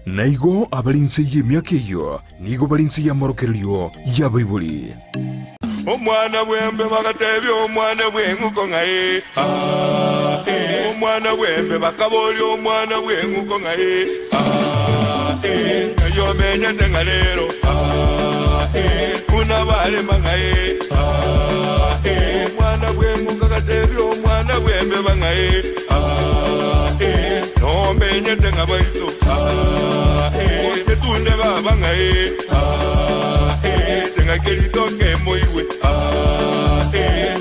Na igo abare inse y'emiaka eyio nigo bare inse y'amorokererio y'abaibori. Omwana bw'embe bagatebia omwana bw'eng'uko ng'a ee, aa, ee. Omwana bw'embe bakaboria omwana bw'eng'uko ng'a ee, aa, ee. Ng'ai omenyete ng'a rero, aa, ee. Buna barema ng'a ee, aa, ee. Omwana bw'eng'uko agatebia omwana bw'embeba ng'a ee, aa, ee. Nomenyete ng'a baito, aa, ee. Goche tunde baba ng'a ee, aa, ee. Teng'aki ritoke moigwe, aa, ee.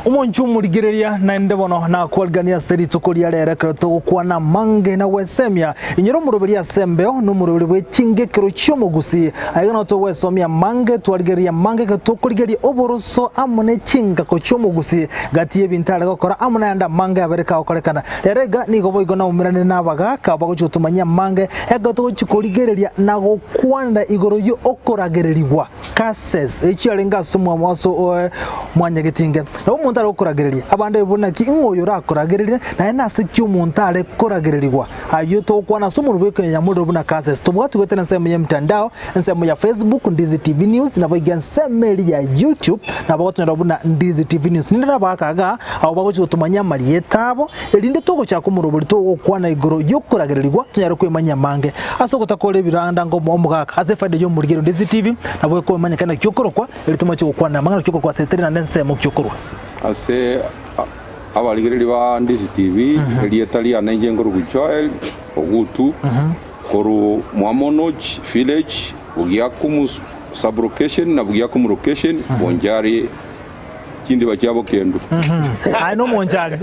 Omonche omorigereria, naende bono nakwariganie ase rituko ria rero ekero togokwana amange na gwesemia. Inyora omoroberi ase embeo na omoroberi bwe chingekero chi'omogusi. Aiga nao togwesomia amange, twarigereria amange ekero tokorigereria oboroso amo ne chingako chi'omogusi gati y'ebinto are gokora amo nayande amange abere kagokorekana. Rero iga nigo boigo naumeranire nabagaaka bagochia gotomanyia amange ekero togochia korigereria na gokwanera igoro y'okoragererigwa. Curses, echio chiarenge ase omwamo ase mwanyagetinge. Nabo omonto are gokoragereria abande buna ki ng'o oyo orakoragererie, naende nase ki omonto are koragererigwa? Ayio togokwana ase omonwa bw'ekenyamorero buna curses. Tobwati goetera ensemo ya emtandao, ensemo ya Facebook, Ndizi TV News, naboigo ensemo eria ya YouTube, nabo gotonyora buna Ndizi TV News. Ninde nabagaaka igaa, abwo bagochia gotomanyia amarieta abo, erinde togochaka omorobori togokwana igoro y'okoragererigwa, tonyare kwemanyia amange. Ase ogotakora ebiranda ngomo omogaka, ase efaida y'omorigereria Ndizi TV, nabo ekomanyekana naki okorokwa, erio tomache gokwana amang'ana ki okorokwa ase teri naende ensemo ki okorwa. Ase abarigereria ba Ndizi TV, erieta riane inche nkorokwa Joel Ogutu, korwa Mwamonoch Village, Bugiakumu Sub-location na Bugiakumu Location, Bonchari chindiba chiabo kendu. Aye nomonchari.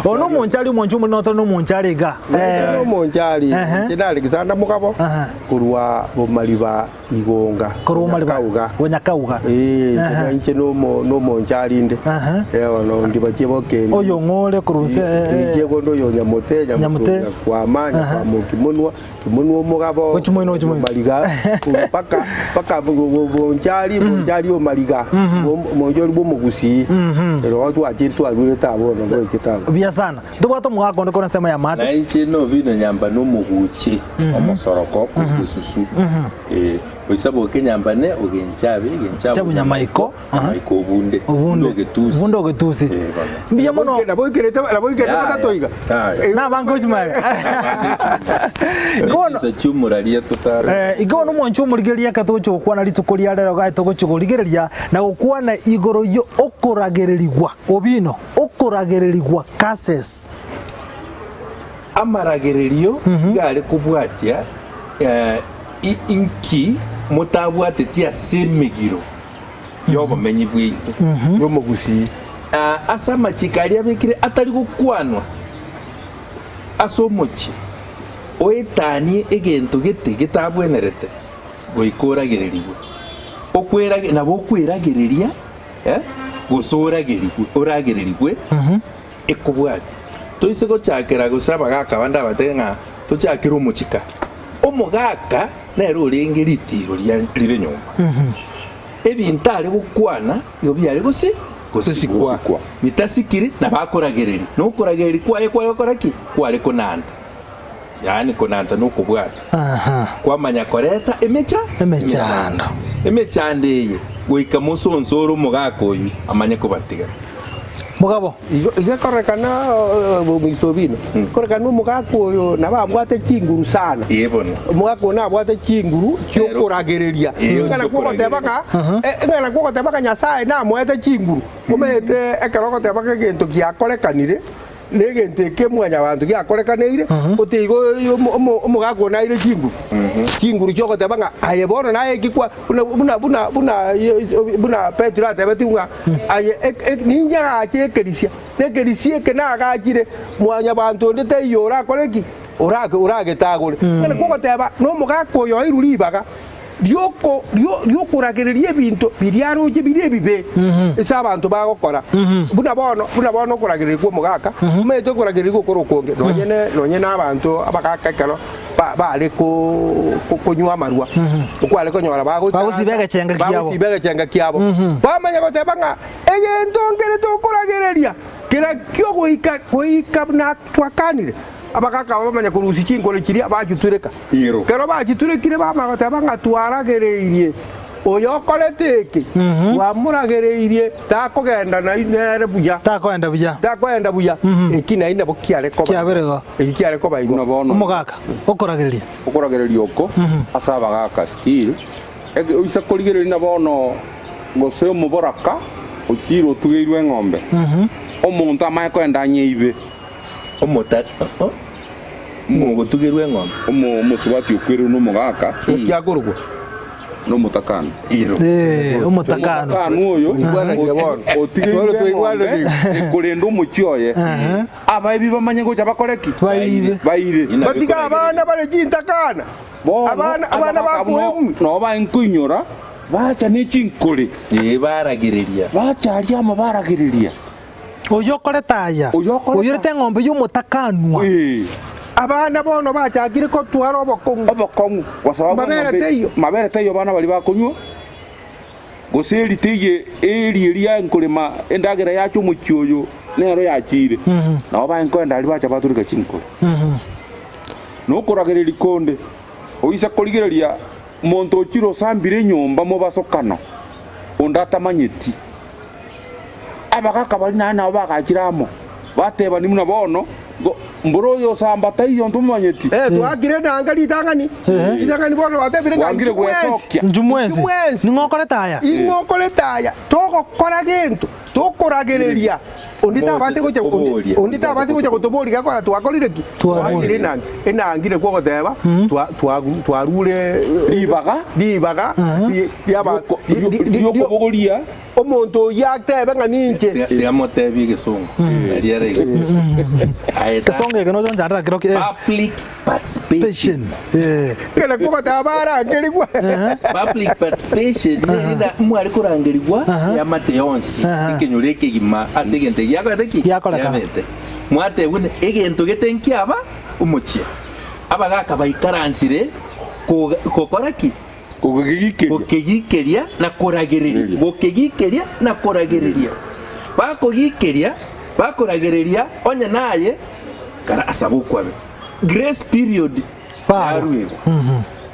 Oyo nomonchari omonche omore notore nomonchari iga. Inche nomonchari, Ehe. inche na Alexander Mugabo, Aha. korwa Bomariba Igonga, Korwa Bomariba Bonyakauga. Bonyakauga. Eh, Aha. inche inche nomo nomonchari inde. Aha. Eh, bono ndiba chiabo kendu. Oyo ng'ore korwa nse eh, eh. Inche kondo oyo Nyamote, Nyamote. Nyamote, Nyakwama, Aha. Nyakwama Okimonwa, Kimonwa omogabo, Gochia moino, gochia moino. Omariga, mpaka mpaka Bonchari, Bonchari Omariga, Omonchori bw'omogusii. Ero twachire twarurete abwo bono goikete abwo. Buya sana. Ntobwate omogaka onde korwa ensemo y'amaate. Na inche nobino nyamba nomoguche omosoroko korwa esusu. Eh, oisaboke nyambane ogenchabe egenchabe Chabu nyamaiko, aha. nyamaiko obunde Obunde. ogetusi Obunde ogetusi. Eh, bono. Mbuya mono. Naboikerete naboikerete Yaya, batato iga. yaya. Eh, Nabange gochimanga. Bono Chisa chi'omoraria totare. Eh, igo bono omwancho omorigereria ekero togochia gokwana rituko ria rero iga togochia korigereria na gokwana igoro yo okoragererigwa obino, okoragererigwa, curses. Amaragererio iga are kobwatia eh, i- inki motabwateti ase emegiro y'obomenyi bwaito. Y'omogusii. Ah, ase amachiko aria abekire atari gokwanwa ase omochie, oetanie egento gete getabwenerete goika oragererigwe. Okwerage nabo okweragereria eh, gose oragerigwe oragererigwe ekobwatia. Toise gochakera gose abagaka bande abatebe ng'a tochakere omochika. Omogaka nere orenge ritiiro ria rire nyomba. Ebinto are gokwana igo biare gose gosikwa. Bitasikiri nabo akoragereria. Na okoragereria kwaye kware gokora ki? Kware konanta. Yaani konanta nokobwata. Kwamanya koreta emecha Emechando. Emechando eye goika mosonsore omogaka oyio amanye kobatiga. Mugabo. Igo igo ekorekana Mr. Obino, ekorekana omogaka oyo nabo abwate chinguru sana. Ee bono. Omogaka oyo nabwate chinguru chiokoragereria. Ee, Ing'ana kwogoteba ng'a eh, ing'ana kwogoteba ng'a Nyasaye namoete chinguru. Omanyete ekero ogoteba ng'a egento giakorekanire, na egento eke mwanyabanto giakorekaneire, ote igo omo- omo- omogaka oyo naire chinguru. Chinguru chiogoteba ng'a aye bono naye eki kwa buna buna buna buna buna Petero atebetigwe ng'a Aye ninche agache ekerisia, na ekerisia eke nagachire, mwanyabanto onde taiyo orakore ki? Oragetagore. Ng'a nakwo ogoteba, nomogaka oyo oirwe ribaga riokoragereria ebinto biria aroche bire ebibe ase abanto bagokora. Buna bono, buna bono okoragereria kw'omogaka, omanyete okoragereria gokore okonge, nonye ne nonye na abanto abagaka ekero bare konywa amarwa, okware konyora Bagosiba egechenga kiabo. bagosiba egechenga kiabo. Bamanya goteba ng'a egento nkere tokoragereria, kerakio goika goika buna twakanire. Abagaka aba bamanya korusia chinkoro chiria, bachitureka. Ekero bachiturekire bamanya goteba ng'a twaragereirie oyokorete eke, twamoragereirie takogenda nere buya. Takoenda buya. Takoenda buya. Eki naende nabo kiare koba. Kiabere igo. Eki kiare koba igo. Buna bono. Omogaka, okoragereria. Okoragereria oko ase abagaka still, eke oise korigereria na bono gose omoboraka ochiire otugeirwe eng'ombe, omonto amanye koenda anyeibe. Omota o mogotugerwa eng'ombe. Omo omosubati okwereirwe nomogaka. Naki akorokwa? Nomotakanu. Iro. Eh, omotakanu. Omotakanu oyo Twaigwananire bono. otigeirwe Twaro eng'ombe twaigwananire. ekorenda omochie oye. Abaibi bamanye gocha bakore ki? Baibe. Baire. Batige abana bare chintakana, Bono abana abana abagaka abwo bakoegwa. nabo bae nkoinyora bacha ne chinkore. Ee, baragereria. Bacha aria amo baragereria. Oyio okorete aya, Oyo okorete oyorete eng'ombe y'omotakanwa. Ee. Abana bono bachakire kotwara obokong'u. Obokong'u, kwa sababu Mabere eng'ombe teiyo. mabere teiyo abana baria bakonywa, gose eri teiyo eri eria nkorema endagera yacha omochie oyo nero yachiire. Nabo baye nkoenda aria bacha batureka chinkore. Na okoragereria konde, oisa korigereria monto ochire osambire enyomba mobasokano, onde atamanyeti. Abagaka baria naende nabo bagachire amo, batebania buna bono, Ngo, mboro oyo osamba taiyo ntomomanyeti. Eh, twaakire enanga ritang'ani, ritang'ani bono twatebire ng'a Gwangire intwe mwensi, gwesokia. Intwe mwensi, intwe mwensi, ning'o okorete aya? ing'o okorete aya, togokora gento, tokoragereria, onde tabase gocha Koboria. onde tabase gocha gotoboria gekogera twakorire ki? Twaboria. Twaakire enanga. Enanga nakwo ogoteba, twa- twagu- twarure Ribaga. ribaga ri- riaba ri- ri- ri- Riokobogoria. Omonto oyio atebe ng'a ninche. Tiga motebie egesongo nari ere iga. Aye ta- Egesongo eke nocho nchandera kero ki- eh, Public participation. patient. Eh. Ekero kogoteba barangerigwe. Public participation neri na mware korangerigwa eamate yonsi ekenyoro ekegima ase egento eki giakorete ki? Giakorekana. Giabete. Mwatebwa ng'a egento gete nkiaba omochie. Abagaka baikaransire koga gokora ki? Gokegikeria. Gokegikeria na koragereria, gokegikeria na koragereria. Bakogikeria, bakoragereria, onye naye kara asaba okwabera. Grace period Baro. yaruegwa.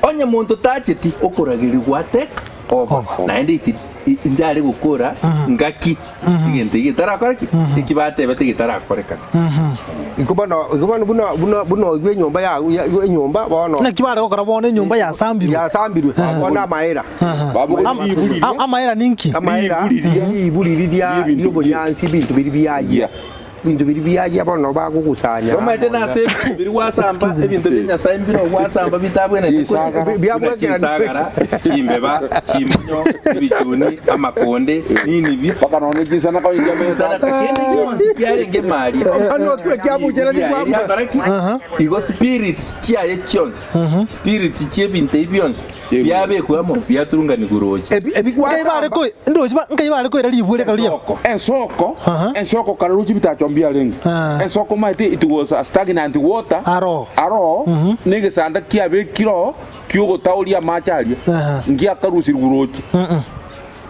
Onye monto tacheti okoragereria gwa take over. Naende iti inche are gokora ngaki egento eke getarakora ki? Eki batebete getarakorekana. Igo bono, igo bono buna, buna, buna oigwe enyomba yago, ya, enyomba bono. Naki bare gokora bono enyomba yasambirwe. Yasambirwe, bono amaera. Babogori riibu riria. Amaera ninki? Amaera, Riibu riria. riibu riria ria, Ri'ebinto ri'obonyansi, ebinto biria biayia. Yeah. Ebinto biria biayia bono bagogusanya. Omanyete nase ebinto biria gwasamba, ebinto bia Nyasae mbire ogwasamba bitabwenerete Chinsagara. koria, buna chinsagara, chimbeba, chimonyo, ebichuni, amakonde, nini bi. Mpaka nonya chinsana konya chiamesa. Chinsana, kende gionsi kiarenge maria. Omwana otwe kiabucherani Riaye kwamba. riakora ki? Igo spirits chiaye chionsi, spirits chi'ebinto ebi bionsi biabekwa amo biaturunganigwa roche. Ebi, ebi Nkai bare gwasamba. koi ndochi ba nkai bare koira ribwe reka riria. Ensoko. Ensoko, Aha. ensoko kare roche bitacho mbiarenge. Ah. Ensoko omanyete it was a stagnant water. Aroo. Aroo, na egesanda kiabekire oo kiogotaoria amache aria. Aha. Ngiakarusirwe roche.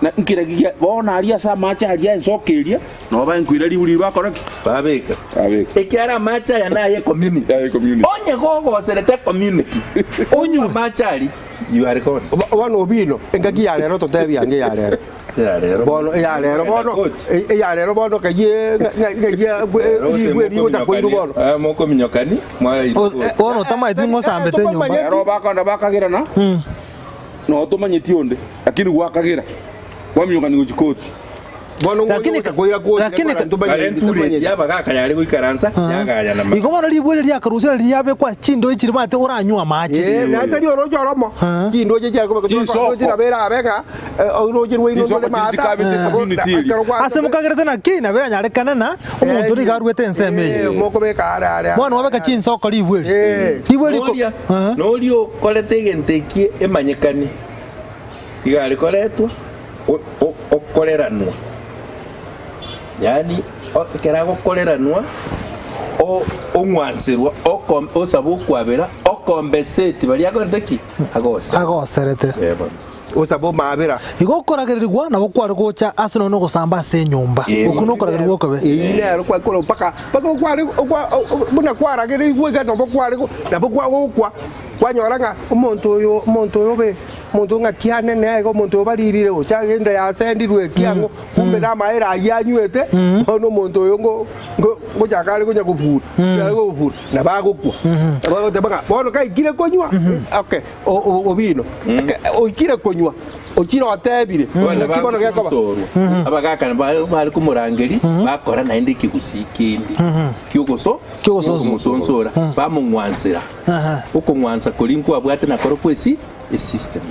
Na nkera gigia bono aria ase amache aria ensoko eria, nabo baenkoira ribu riria bakora ki? Babeka. Babeka. Ekiagera amache aya naye community. Aye community. Onye gogoserete community, onywe amache aria, you are gone. Bono Obino, engaki ya rero totebie ange ya rero. Ya rero. Bono eya rero bono, eya rero bono kayie ng'ai rigwe rigocha koirwa bono. Eh, mokominyokani mwairwa koti. Bono otamaeti ng'a osambete enyomba. Ero bakogenda bakagerana, Nonya tomanyeti onde, lakini gwakagera kwaminyokania gochia koti. Bono Lakini- ngocha koira koti lakini- nekora ntomanyeti, Kare entureti ntomanyeti. y'abagaka yare goikaransa yagayana Igo bono ribwe riria riakarusire riria riabekwa ase chindoche chiria omanyete oranywe amache. Eh, naende tari oroche oromo Ah. chindoche chiare kobeka Chinsoko. oroche nabo erabe ng'a eh, oroche rwaino Chinsoko rore chiria maata chikabete community eria. ekero gwa- Ase mokagerete naki nabo eranyarekane na omonto nigo aruete ensemo Eh, eye. mokobeka are are are. Bono wabeka chinsoko ribwe eri. Eh. Ribwe riko Noria Aha. noria okorete egento eki emanyekani iga arekoretwa o- o- okoreranwa yaani o- ekero agokoreranwa o- ong'wanserwa oko- osaba okwabera. Okombeseti baria akorete ki? Agoserete. Agoserete. Eh, bono. Osabe omabera. Igo okoragererigwa nabo kware gocha ase nonya nogosamba ase enyomba. Okwo nokoragererigwa okobe. Eyio nero kwakora mpaka mpaka okware okwa buna kwaragereigwe iga nabo kware nabo kwagokwa kwanyora ng'a omonto oyo omonto oyo obe omonto oyo ng'aki anene iga omonto oyo baririre gocha enda yasendirwe ekiang'o kumbe na amaere ayio anywete bono omonto oyo ngo ngo ngochaka are konya kofura are kofura nabo agokwa. Nabo agoteba ng'a bono kaikire konywa okay. Obino, oikire konywa, ochire otebire, Abana naki bono gekoba. bagosunsorwa, abagaka bare komorangeria, bakora naende ekegusii kende kiogoso Ki'ogosonsora. ki'okomosonsora, bamong'wansera. Okong'wansa koria nkwabwate nakorokwo esi esystem.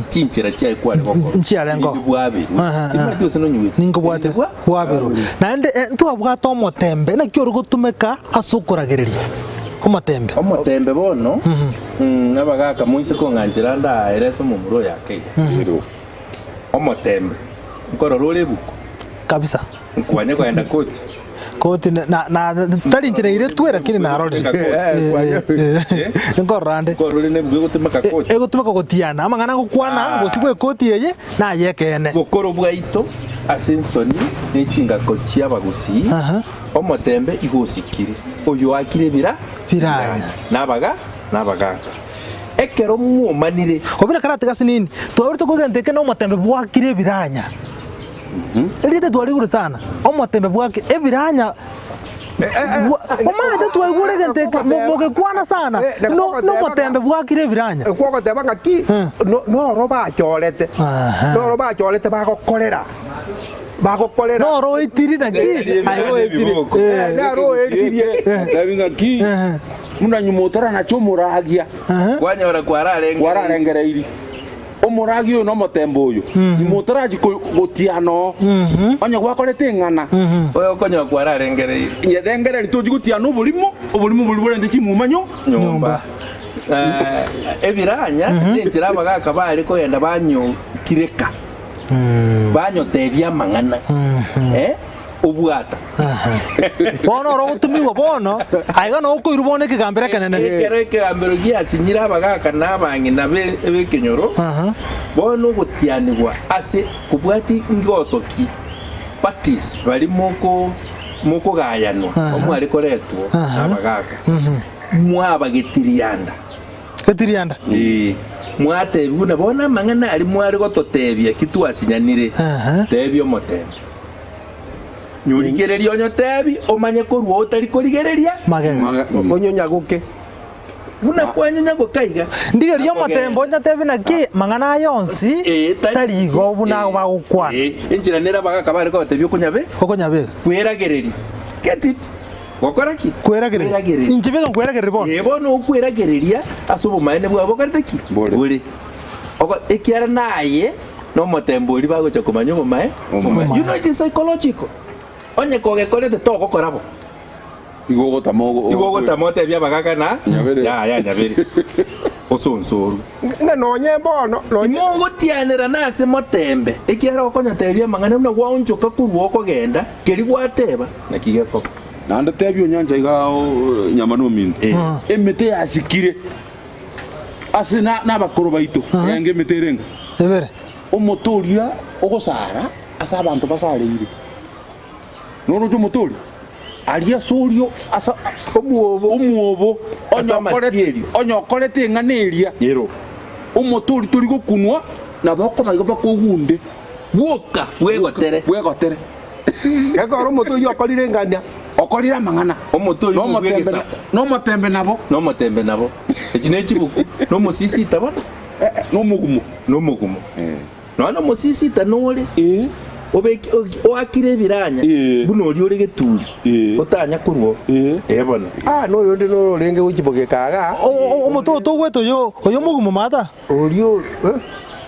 Chinchera chiaye kware gokora. Nchiarengo. Erinde bwaberwe. Timanyeti gose nonywete. Ninkobwate Erinde bwa- bwaberwe. Naende eh, ntwabwate omotembe, naki ore gotumeka ase okoragereria omotembe. Omotembe bono, abagaka moise kong'anchera ndaere ase omomura oyo ake iga. Omotembe, nkorora ore ebuku, Kabisa. nkwanye kogenda koti. Koti na, na, na tari inche nairetwe lakini narorire. Eh, Eh, eh, eh. Nkorora nde. Nkorora ore nebuku egotumeka koti. Egotumeka gotiana amang'ana agokwana gose bwa ekoti eye naye ekeene. Bokoro bwaito ase ensoni ne chingako chi'abagusii, Aha. omotembe igo osikire, oyoakire ebira Biranya. nabaga nabagaaka. Ekero mwomanire. Obina karatiga sinini, twaberete kogenta eke nomotembe bwakire ebiranya. Erieta twarigure sana, omotembe bwakire ebiranya. Omanyete twaigure egento eke mogekwana sana, no nomotembe bwakire ebiranya. Ekwo ogoteba ng'aki noro bachorete, noro bachorete bagokorera. Bagokorera. Noro oetiri naki? Aye oetiri. Naro oetirie. Tebi ng'aki buna nyuma otaranache omoragia. Kwanyora kwararengereiri. Kwararengereiri. Omoragia oyo na omotembe oyo nyuma otarachia gotiana oo. Onye gwakorete eng'ana. Oyo okonyora kwararengereiri. Nyerengereria tochia gotiana oborimo, oborimo boria borente chimuma nyomba. Ebiranya nenchera abagaka bare kogenda banyokireka. Banyotebia amang'ana, eh, obwata. Bono oro ogotumigwa bono, aiga noo okoirwa bono ekegambero ekenene. Ekero ekegambero giasinyire abagaaka na abang'ina b'ekenyoro, bono ogotianigwa ase kobwati ngosoki parties baria moko mokogayanwa omware koretwo nabagaaka, mwaba getirianda. Getirianda. Ee, mwatebiwa buna bono amang'ana aria mware gototebia ki twasinyanire, tebia omotembe. Nyorigereria onyotebi, omanye korwa otari korigereria Magega. Onyonya-goke. Buna kwanyonya-goka iga. Ndigereria omotembe onyotebi naki mang'ana aya onsi Ee, tari igo buna Ee, bagokwana. ee, enchera nere abagaka bare gotebia okonyabe Okonyabeka. kweragereria. Get it? Gokora ki? Kweragereria. Kweragereria. Inche beka nkweragereria bono. Ee, bono okweragereria ase obomaene bwabo bokorete ki? Bore. Bore. Oko- Ekiagera naye nomotembe oria bagocha komanya obomae Obomaene. You know it is psychological. Onye kogekorete togokora bo. Igo ogotama ogo- Igo ogotama otebie abagaka na Nyabere. yaya nyabere. Osonsorwe. Ng'a nonye bono, nonye. Imogotianera nase motembe, ekiagera okonyotebia amang'ana buna gwaonchoka korwa okogenda, keria gwateba, naki gekoba. Naende tebia onyancha iga nyama nominto, emete yasikire ase nabakoro baito, eyanga emete ere enga. Ebere. Omote oria ogosara ase abanto basareire. Noroche omote oria? Aria ase orio ase Omwobo. omwobo, Ase amatierio. onye okorete eng'ana eria, Ero. omote oria tori gokunwa, nabo okoba igo mpaka ogunde. Bwoka bwegotere. Bwegotere. Ekero omote oyio okorire eng'ana. Okorire amang'ana. Omote oyio Nomotembe bw'egesaku. nomotembe nabo. Nomotembe nabo. Echi nechibuku. Nomosisita bono. Nomogumo. Nomogumo. Nonya nomosisita nore. Obeke oakire ebiranya buna oria ore geturi. Otanya korwa oo. Ee bono. Ah, noyonde noro orenge gochia bogeka igaa. Omote oyo togwete oyo oyo mogumo mata. Oria eh?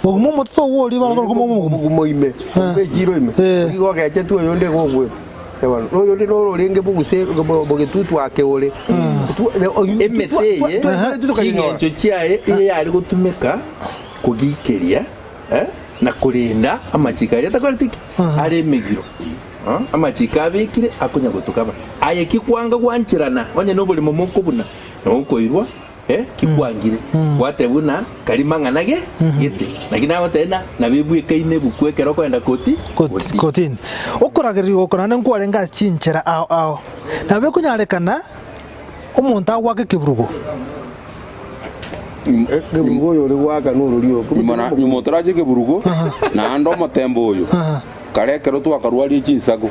Mogumo omote togwa oria bono korokwa mogumo. Mogumo ime, obe echiro ime. Igo ogechetwe oyonde igo ogwete. Bono oyonde noro orenge boguse bogetutu ake ore. Emete eye ching'encho chiaye iga yare gotumeka kogikeria na korenda amachiko aria atakoreti ki? Are emegiro. Amachiko abekire akonya gotuka aba. Aye ki kwanga gwancherana onye noboremo mokobuna, nokoirwa. Eh, ki kwangire gwateba buna kari mang'ana ge gete naki nagotebia na nabo ebwekaine ebuku ekero okoenda koti Koti- kotini. Okoragererigwa oko naende nkwarenge ase chinchera ao ao. Nabo ekonyarekana omonto agoaka ekeburugo. Ekeburugo oyo ore goaka norori oko. Nyuma na- nyuma otorache ekeburugo, naende omotembe oyo, kare ekero twakarwarie chinsago,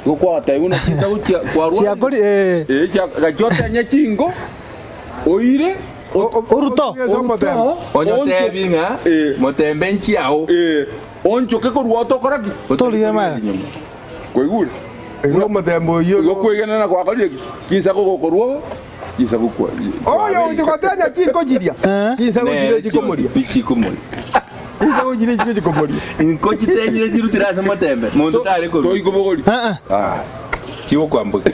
igo kwagatebiwa buna chinsago chia kwarwarie, Chiakori eh. eh, chia gachia otenye chingo, oire, Oruto. oruto, Onye otebi ng'a Eh. motembe nchiao. eh, onchoke korwa otokora ki? Torigia maya. Kwaigure? Igo omotembe oyio Igo kwegenena gwakorire ki? Chinsago gokorwa chinsago kwa Oyo ochi gotenya chinko chiria. Eh. Chinsago chiria Nere chikomoria. chionsi pi chikomoria. Chinsago chiria chiko chikomoria. Inko chitenyire chirutire ase motembe monto tare korusia. Toikobogori. Eh, eh. Ah, chigokwamboka.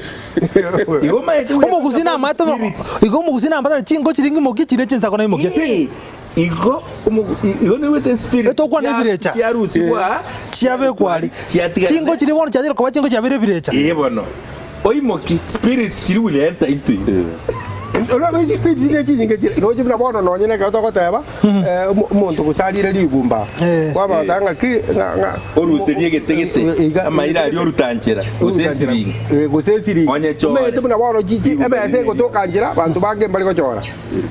Igo omanyete we Omogusii namanyete bo- spirits. igo omogusii namanyete ng'a chinko chiria ng'imokie chiria chinsago naimokie. Eh, igo omo- i- igo niwete spirit Etokwana ebirecha. chiarusigwa Chiabekwa aria. Chiatigara Chinko chiria bono chiachire koba chinko chiabeire ebirecha. Eh bono oimoki spirits chiri will enter into you. Orobe chispirits chiria chinyinge chire roche buna bono nonye na ekero togoteba eh, omo- omonto gose arire rigumba Eh. kwabata ng'a ki ng'a ng'a Oruserie egete gete Eh, iga- amaira aria orutanchera gose esiringi. Eh, gose esiringi Onye chore. Omanyete buna bono chichi ebesa egotoka nchera banto bange mbari gochora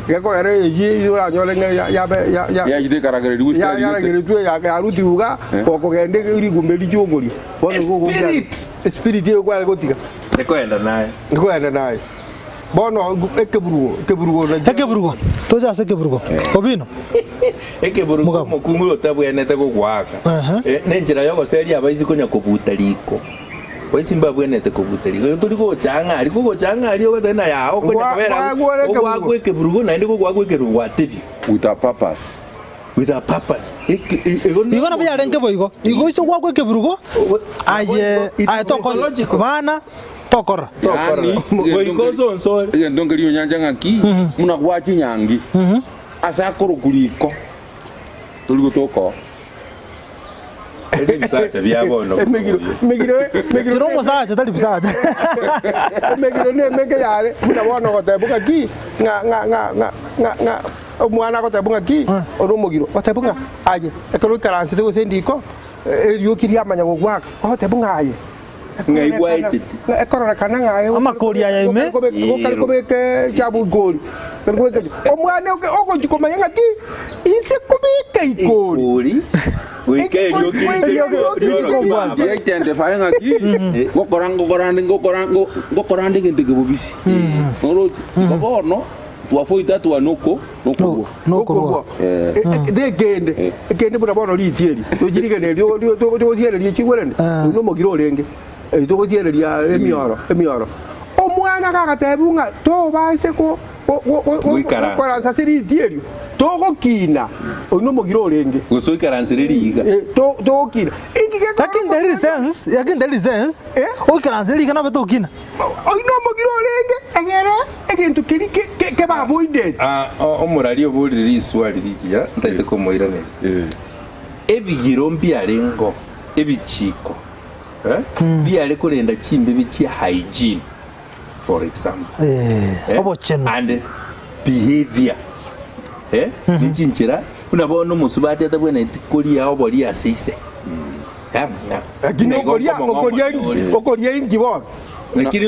gekogera eyio oranyore ng'a ya- yabe ya- ya- Yachete ekaragererigwa ya- esitari gete. yarageretwe ya- yarutigwa iga gokogenda rigumba eri chiongoria bono igo ogocha- Spirit. Espiriti eye kware gotiga Ekoenda naye. nkoenda naye bono ekeburugo ekeburugo nakio Ekeburugo, toche ase ekeburugo. Obino. Ekeburugo Mugabo. omokungu oyo otabwenerete gogoaka. Aha. Eh, nenchera yogoseria abaisi konya kobuta riko. Abaisi mbabwenerete kobuta riko. Igo tori gocha ang'e aria, kogocha ang'e aria ogoteba ng'a yaa okonya Ngwa- kobera abwo, ngwagwore ekeburugo. ogwakwa ekeburugo naende kogwakwa ekeburugo gwatebia. With a purpose. With a purpose. Eke- i- igo Igo nabo yarenge boigo. Igo ise gwakwa ekeburugo, aye It is aye toko psychological. bana tokora. Yaani, Goika osonsore. egento nkeri onyancha ng'aki, buna gwa chinyangi, ase akorokwa riko, tori gotoka oo. Ase ebisacha bia bono. Emegiro, emegiro, emegiro. Tiri omosacha tari bisacha. Emegiro ne emenge yare buna bono ogoteba ng'aki ng'a ng'a ng'a ng'a ng'a ng'a omwana agoteba ng'aki ore omogiro, oteba ng'a aye ekero oikaransete gose ndiko erioki riamanya gogoaka ogoteba ng'a aye Ng'ai gwaetete. Ng'a ekororekana ng'a aye Amakori aya ime. gokari kobeka echabu ikori, gokari kobeka echabu omwana oke ogochi komanya ng'aki inse kobeka ikori. Ikori. Goika erioki Erioki Baba identify ng'aki ngokora ngokora nde ngokora ngo- ngokora nde egento eke bobisi oroche igo bono twafoita twanoko nokorwa Nokorwa. Eh. Ekende ekende buna bono riiti eri tochirigeneria togosiereria chigwerende oyio na omogiro orenge togosiereria emioro emioro omwana gagatebiwa ng'a tobaise ko Goikaransa. goikaransa ase riiti erio togokina oyio na omogiro orenge Gose oikaransere riiga. Eh, to- togokina inki gekogera Lakini there is sense, lakini there is sense. Eh? Oikaranse riga nabe tokina. Oyio nomogiro orenge egere egento keria ke- ke- kebe avoided. Ah, o- omorari oborire riswali rigiya ntaete komoiraneria. Ebigiro mbiarengo ebichiko eh, biare korenda chimbibi chia hygiene for example. Eh, Eh, obochenu. and behavior eh, ne chinchera buna bono omosubati atabwenereti koria obori ase ise Lakini okoria okoria inki okoria inki bono. Lakini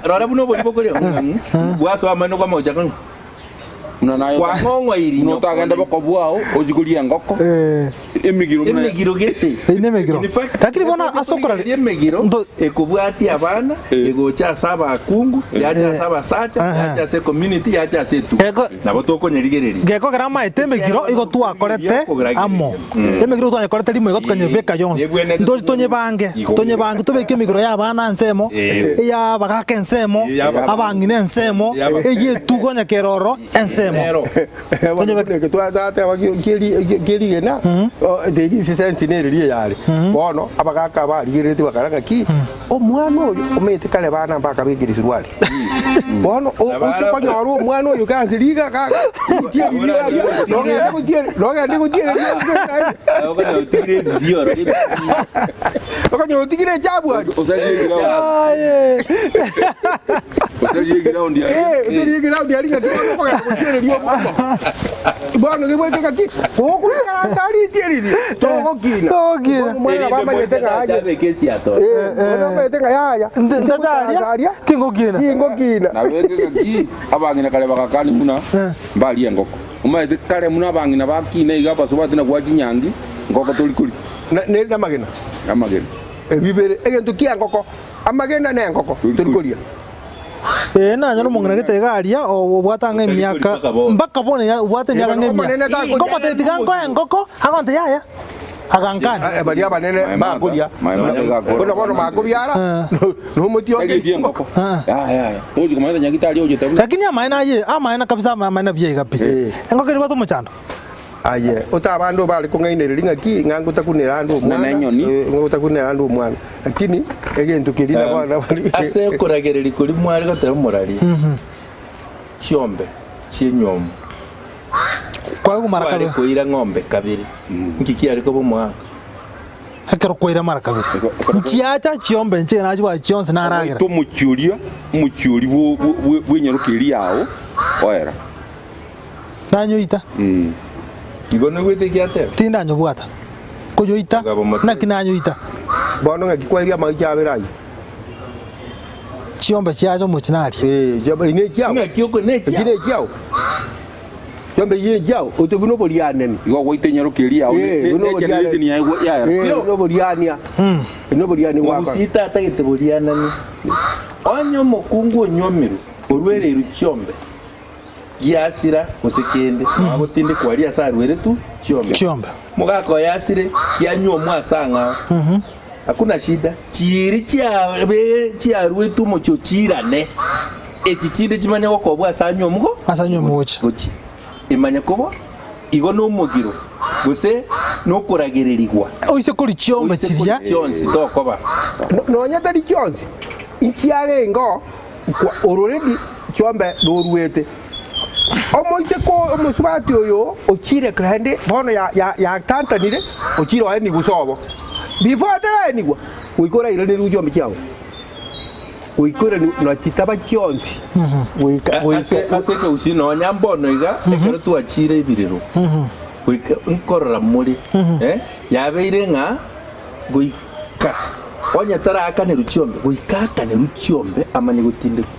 rora buna obori bokoria bwasoa amani kwamagocha ng'a Buna naye Kwang'ong'oiri buna otagende nyoko boko bwao ochi koria engoko Eh, emegiro buna emegiro gete Eyio nemegiro. In fact, Lakini bono ase okorari- okorigereria emegiro Ndo- ekobwatia abana egocha ase abakungu yacha ase abasacha Aha. yacha ase community yacha ase etugo Eko- nabo tokonyerigereria Gekogera amaete emegiro igo twakorete amo. Emegiro twanyekorete rimo igo tukanyebeka yonsi. Ebwenerete Ntori tonyebange, Igo. tonyebange tobeke emegiro ya abana ensemo, Eh. eya abagaka ensemo, Eya abana. abang'ina ensemo, Eya aba- eye etugo onye kere ororo ensemo. Nero. Eke twateba kierigena terisi sense nere eyare bono abagaka barigereretie bakara ng'aki omwana oyo omanyete kare bana mbakabekire suruari. Bono o- oche konyora omwana oyo gase riga ga gotieriria aria, nogende gotieri nogende gotiereria Okonyora otigire ebibi ororo ebibi. okonyora otigire echabu aria. Osarie eground. Aye. Osarie eground aria. Eh, osarie eground aria ng'aki bono okogenda gotiereria omwana. Bono gebwate ng'aki, gogoikaransa aria itieririe, togokina. Togokina. Bono omwana nabo amanyete ng'a aye. Chabeka esiato. Eh, bono amanyete ng'a yaya. Nde- Ase ntacha goikaransa aria, tingokina. Tingokina. Nabeke ng'aki abang'ina kare bagakani buna mbarie engoko. Omanyete kare buna abang'ina bakina iga abasobati na goa chinyangi, ngoko tori koria. Na- ne- namagena. Amagena. Ebibere, egento ki'engoko, amagena na engoko, tori koria. Ee, nanyora omong'ina gete iga aria, obwate ang'e Otari emiaka, kori mpaka bono. mpaka bono iga obwate emiaka ang'e emia. Omonene takoria. Nkomotebia tiga nkoe engoko, agonte yaya, agankana. Eh, baria abanene bakoria. Buna bono makobiara, nomotie Tari etie engoko. Ah. Yaya yaya. Tochi komanyete nyagitari oche tabu. Lakini amaene aye, amaene kabisa amaene buya iga pi. Engoko eri ebwate omochando. Aye, otabande obare kong'ainereria ng'aki, ng'a ngotakunera ande omwana, Ng'a nenyoni. eh, ng'a ngotakunera ande omwana. Lakini egento keria nabo abana bari Ase okoragereria koria mware goteba morarie chiombe chi'enywomo, Kware komara kware kabere. koira ng'ombe kabere, nki kiare koba omogaka? Ekero kwaira mara kabere. Nchiacha chiombe inche nachibwate chionsi naragera. Ogoita omochie oria, omochie oria bwo- bwo- bwe- bw'enyaroka eria yao, oera. Nanyoita. Igo noigwete eki ateba? Tindanyobwata. Koyoita, Mugabo mote. naki nanyoita? Bono ng'aki kwairia amaicho abere ayio? Chiombe chiacha omochie naria. Eh, chiombe ine echiao. Ng'aki oko Echi nechiao. nechiao. Chiombe echi nechiao, oito buna oborianani. Igo ogoita enyaroka eria yao, Eh, ne- ne- buna ne generation oborianani. yaye gwa- yaera. Eh, buna oboriania. Buna oboriani gwakora. Mogusii tatagete borianani. Onye omokungu onywomirwe, orwereirwe chiombe, giasira gose kende, nabo agotindekwa aria ase arweretwe chiombe. Chiombe. Mogaka oye asire, kianyuomwa ase ang'ao. Hakuna shida. Chiiri chiabe chiaruetwe omochie ochiirane, echi chinde chimanye gokobwa ase anyuomwa go Ase anyuomwa gochia. gochia. Emanye koba igo nomogiro, gose nokoragererigwa. Oise kori chiombe Oise kori chiria. chionsi tokoba. No- Nonya tari chionsi, inchiarenge oo, Kwa ororemi chiombe noruete. Omoiseke omosubati oyo ochire naende bono yatantanire, ochire oenigwe sobo. Before ataraenigwa, goika orairanerigwe chiombe chiabo. Goika oiranerigwe na chitaba chionsi. Goika Ase goika ase ekegusii nonya mbono iga ekero twachire ebirero goika nkorora more eh, yabeire ng'a Goika onye taraakanerwa chiombe, goika aakanерwe chiombe amanye gotindekwa.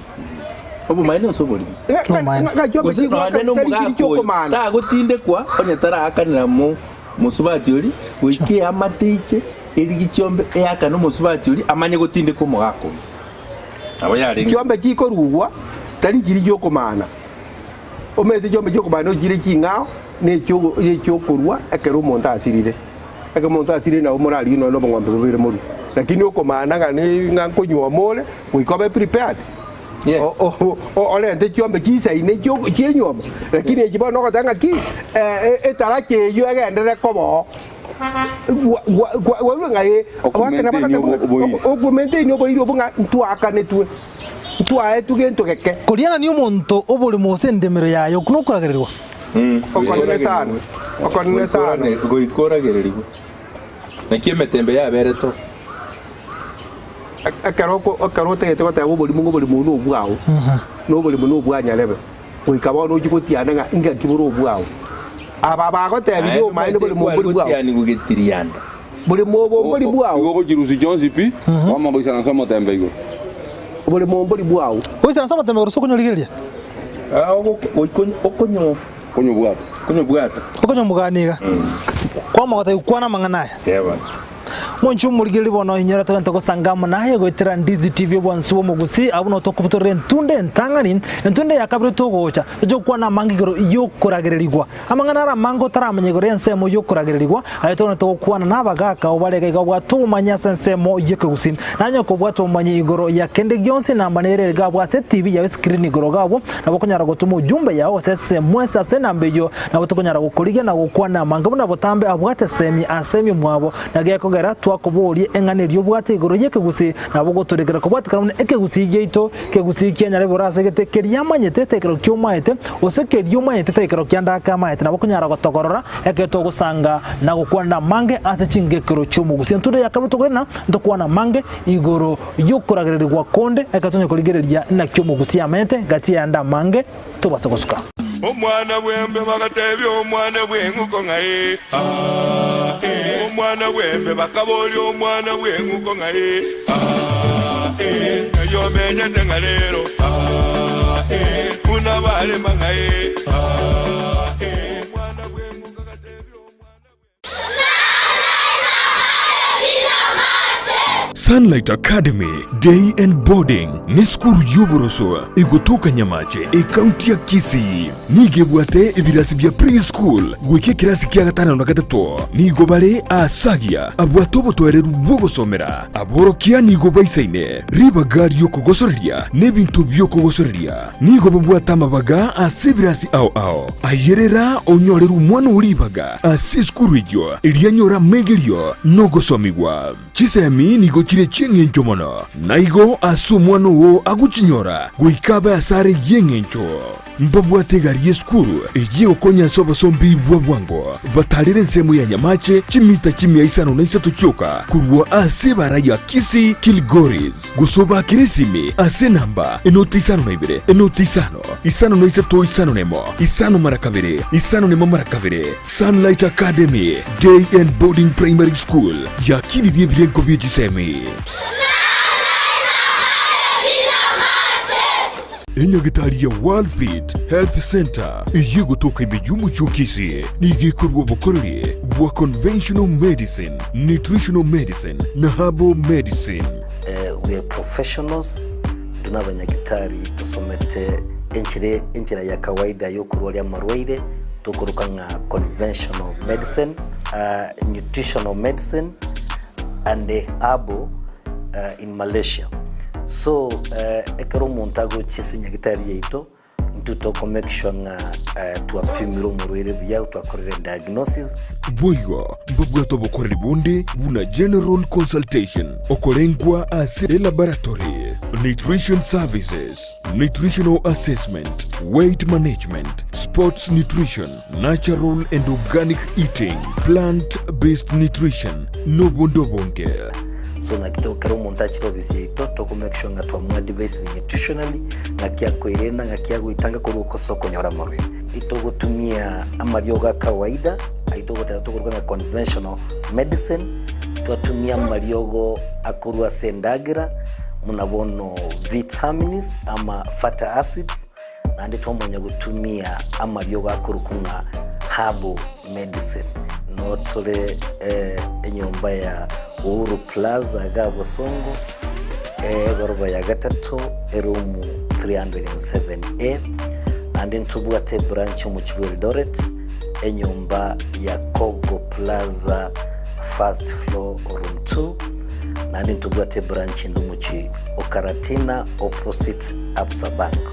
Obomaene gose oborimo? Obomaene. Gose nonya nomogaka oyo tagotindekwa onye taraakanera mo mosubati oria, goika eamate eiche erigi chiombe eakane omosubati oria amanye gotindekwa omogaka oyo. Nabo yarenge. Chiombe chikorugwa tari chiria chiokomana. Omanyete chiombe chiokomana nochire ching'ao na echiokorua ekero omonto asirire. Ekero omonto asirire nabo morarigie nonya na obong'ombe bobere morue. Lakini okomana ng'a ng'a nkonyuoma ore, goika obe prepared. Yes. Orente chiombe chisaine chienyuomo, lakini echi bono ogoteba ng'aki etaracha eyio egenderere koba oo. Gwarure ng'a ee, okomaintain oboiri obwo ng'a ntwakanetwe. Ntwaetwe gento geke. Korianania omonto oborimo ase endemero yaye, okwo nokoragererigwa. Okonene sana, okonene sana. Goika oragererigwe. Naki emetembe yaberete oo. Ekero ekero otagete goteba oborimo ng'a oborimo obwo nobwao, na oborimo nobwa nyarebe, goika bono ochie gotiana ng'a ingaki bore obwao. Aba bagotebirie omaene oborimo mbori bwao. Gotianigwa getirianda. Borimo obo mbori bwao. Igo ogochirusia chionsi pi, kwamanya goisaransa omotembe igoro. Oborimo mbori bwao. Goisaransa omotembe igoro ase okonyorigereria. Okonyo. Konyobwata. Konyobwata. Okonyomogania iga. Kwamanya gotebia kwana amang'ana aya. Eba. Monche omorigereria bono inyore togente gosanga amo naye goetera Ndizi TV obwansu bw'omogusii abwo noo tokobutorera entunde entang'ani entunde ya kabere togocha toche gokwana amange igoro yokoragererigwa Amang'ana ara amange otaramanya igoro y'ensemo y'okoragererigwa, aye togwenerete gokwana nabagaaka obare iga iga obwate obomanyi ase ensemo y'ekegusii. Nanye kobwata obomanyi igoro ya kende gionsi namba nere ere gabwo ase TV yao escreen igoro gabwo, nabo okonyara gotoma ujumbe yao gose SMS ase enamba eyio, nabo tokonyara gokorigia na gokwana amange buna botambe abwate semi ase emiomo abo, na gekogera twa. Twakoborie eng'ana eria obwate igoro y'ekegusii, nabo ogotorekera kobwatekana buna ekegusii giaito, ekegusii kianyare bore ase egete keria amanyete tekero kiomaete, gose keria omanyete tekero kiande ake amaete, nabo okonyara gotogorora ekero togosanga na gokwana amange ase chingekero chi'omogusii. Entundo ya kabere tokoirana ntokwane amange igoro y'okoragererigwa konde ekero tonya korigereria naki omogusii amaete gati y'ayande amange tobase gosuka. Omwana bw'embe bagatebia omwana bw'eng'uko ng'a ee, aa, ee. Omwana bw'embe bakaboria omwana bw'eng'uko ng'a ee, aa, ee. Ng'ai omenyete ng'a rero, aa, ee. Buna barema ng'a ee, aa, ee. Omwana bw'eng'uko agatebia omwana bw'embe. Sunlight Academy Day and Boarding nesukuru y'oboroso egotoka Nyamache, ekaunti ya Kisii. Nigo ebwate ebirasi bia pre-school goika ekerasi kia gatano na gatato. Nigo bare aasagia abwate obotoereru bw'ogosomera. Aborokia nigo baisaine ribaga ri'okogosoreria na ebinto bi'okogosoreria. Nigo babwate amabaga ase ebirasi ao ao. Ayerera onyorere omwana oo ribaga ase esukuru eyio, erio anyore amegerio na ogosomigwa. Chisemi nigo chire chi'eng'encho mono, na igo ase omwana oo agochinyora goika abe asare y'eng'encho. Mbabwate egari y'esukuru eyio egokonya ase obosombi bwa bwango, batarere ensemo ya Nyamache chimita chimia isano na isato chioka korwa ase ebara ya Kisii Kilgoris. Gose obaakere esimi ase enamba enoti 52 enoti isano, 53 51 isano mara kabere, 51 mara kabere. Sunlight Academy Day and Boarding Primary School yakinirie ebirengo bie chisemi. Enyagitari ya Worldfit Health Centre eyio egotoka ime y'omochie o Kisii nigo ekorua obokoreri bwa conventional medicine, nutritional medicine na herbal medicine. We are professionals, intwe nabanyagitari tosomete enchera enchera ya kawaida yokorwaria amarwaire tokoroka ng'a conventional medicine, nutritional medicine and herbal in Malaysia. So ekero omonto agochia ase enyagitari yaito, Intwe toko make sure ng'a twapimire omorwaire buya, twakorire diagnosis. Boigo mbabwate obokoreri bonde buna general consultation, okorengwa ase elaboratory, nutrition services, nutritional assessment, weight management, sports nutrition, natural and organic eating, plant based nutrition, nobonde obonge. So naki to kera omonto achire ofisi yaito toko make sure ng'a twamoadvisire nutritionally ng'aki akoirena ng'aki agoitanga korwa ase okonyora amarwaire. Itogotumia amariogo a kawaida ayio togoteba tokoruga ng'a conventional medicine, twatumia amariogo akorwa ase endagera buna bono vitamins ama fatty acids, Naende twamanya gotumia amariogo akorokwa ng'a herbal medicine. Noo tore enyomba ya Uhuru Plaza igaa Bosongo, egoroba ya gatato, eroom 307A. Naende ntobwate ebranch omochie bwa Eldoret, enyomba ya Kogo Plaza first floor room 2. Naende ntobwate ebranch ende omochie o Karatina opposite Absa Bank.